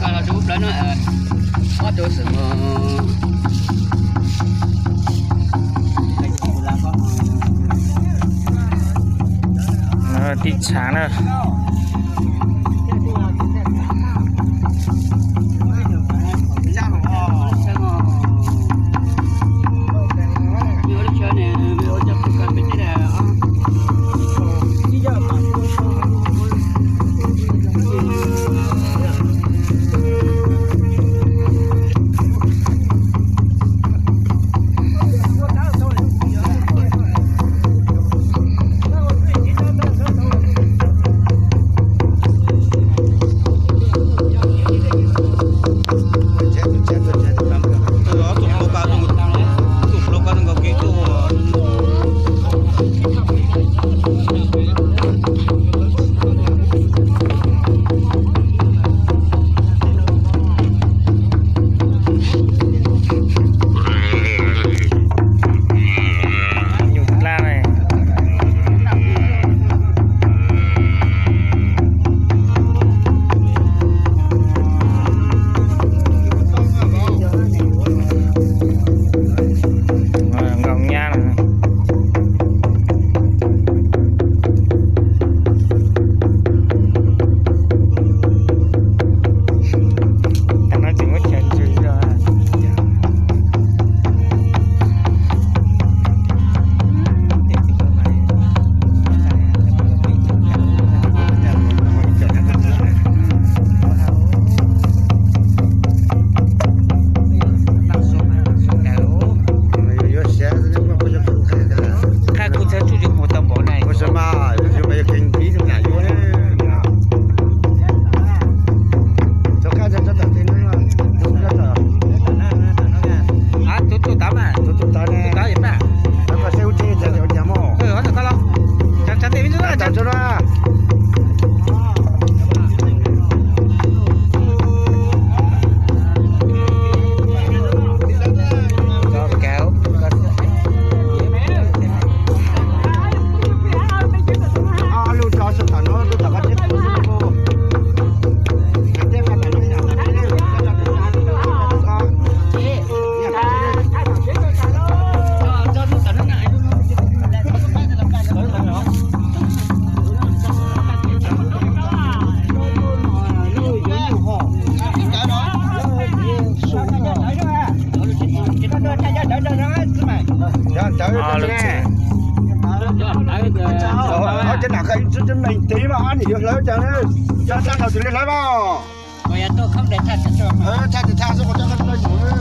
Los rau ub plawv no, ob tug xwm mus. Tib tshav na. Nyuj dlab ne. Nkaus nyab no. Tag no tseem muab chaw ntsws os. Qab kuj txhawb tsuj tsis mus tau npaum ne. Tus tus tav mas, tus tus tav ne. Tus tav ib pab. Tus tav ib pab. Tus tav ib pab. Cov nam kha ib tug me tiv mas ob niam yuav hlawv cas, cov sab laug tus li hlawv mas. Tha tis tha xwb, qhov cov